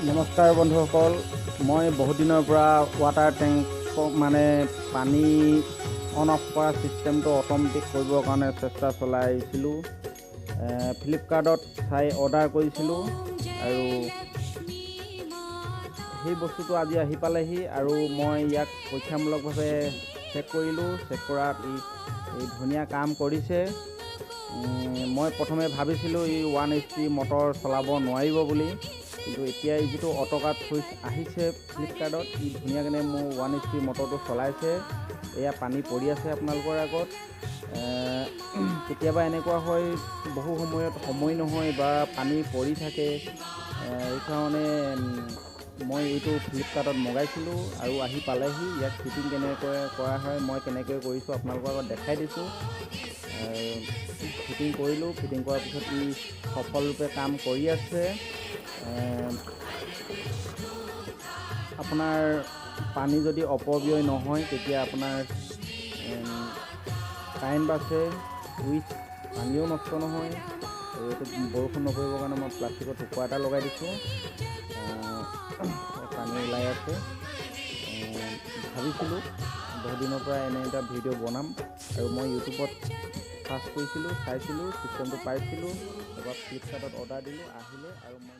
নমস্কাৰ বন্ধুসকল, মই বহুত দিনৰ পৰা ৱাটাৰ টেংক মানে পানী অন অফ কৰা ছিষ্টেমটো অট'মেটিক কৰিবৰ কাৰণে চেষ্টা চলাইছিলোঁ। ফ্লিপকাৰ্টত চাই অৰ্ডাৰ কৰিছিলোঁ আৰু সেই বস্তুটো আজি আহি পালেহি আৰু মই ইয়াক পৰীক্ষামূলকভাৱে চেক কৰিলোঁ। চেক কৰাত ই ধুনীয়া কাম কৰিছে। মই প্ৰথমে ভাবিছিলোঁ ই 1 HP motor চলাব নোৱাৰিব বুলি, কিন্তু এতিয়া এই যিটো অট'কাট চুইচ আহিছে ফ্লিপকাৰ্টত, ই ধুনীয়াকৈ মোৰ 1 HP মটৰটো চলাইছে। এয়া পানী পৰি আছে আপোনালোকৰ আগত। কেতিয়াবা এনেকুৱা হয়, বহু সময়ত সময় নহয় বা পানী পৰি থাকে, এইকাৰণে মই এইটো ফ্লিপকাৰ্টত মগাইছিলোঁ আৰু আহি পালেহি। ইয়াক ফিটিং কেনেকৈ কৰা হয়, মই কেনেকৈ কৰিছোঁ আপোনালোকৰ আগত দেখাই দিছোঁ। ফিটিং কৰিলোঁ। ফিটিং কৰাৰ পিছত ই সফলৰূপে কাম কৰি আছে। আপোনাৰ পানী যদি অপব্যয় নহয়, তেতিয়া আপোনাৰ কাৰেণ্ট বাচে, উইথ পানীও নষ্ট নহয়। আৰু এইটো বৰষুণ নপৰিবৰ কাৰণে মই প্লাষ্টিকৰ টুকুৰা এটা লগাই দিছোঁ। পানী ওলাই আছে। ভাবিছিলোঁ বহুত দিনৰ পৰা এনে এটা ভিডিঅ' বনাম আৰু মই ইউটিউবত চাৰ্চ কৰিছিলোঁ, চাইছিলোঁ, ছিষ্টেমটো পাইছিলোঁ। তাৰপৰা ফ্লিপকাৰ্টত অৰ্ডাৰ দিলোঁ, আহিলে আৰু মই